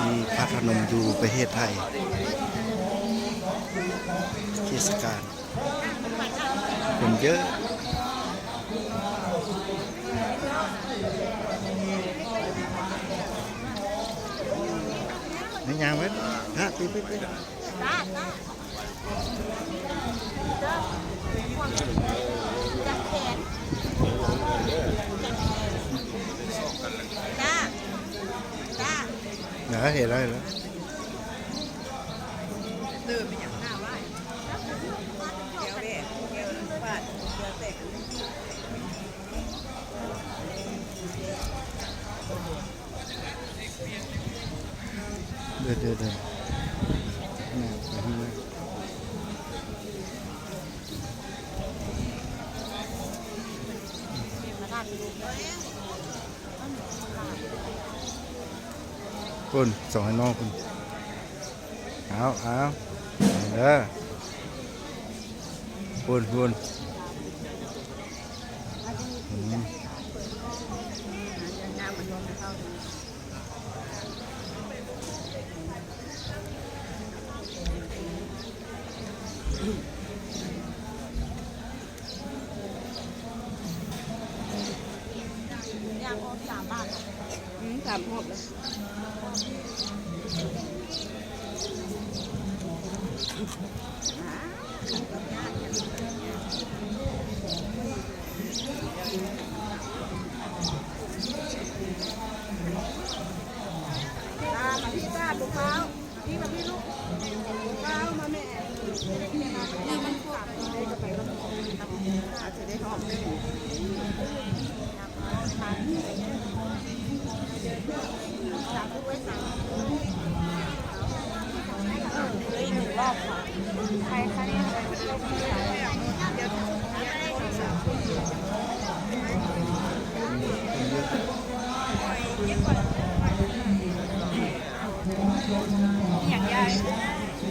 ມີພະທາດພະນົມຢູ່ປະເທດໄທ ເທດສະການ ຄົນເຢີະ. ໄປຍ່າງໄປ ຮະ ໄປ ໄປ ໄປ. ເອີ ເຫັນແລ້ວ ເຫັນແລ້ວ. ເດີ ເດີ ເດີ ພຸ້ນ ສອງອ້າຍນ້ອງພຸ້ນ. ເອົາ ເອົາ ເດີ ພຸ້ນ ພຸ້ນ ອືມ. ຍ່າງອອກສາມບາດ. ອືມ ສາມຮອບແລ້ວ. ຕາມມາທີ່ຕາດ ພວກເຮົາ. ເອີ ເຫຼືອອີກໜຶ່ງຮອບ. ໃຄ ໃຄ ນີ້ ທຳໄມມັນລົງ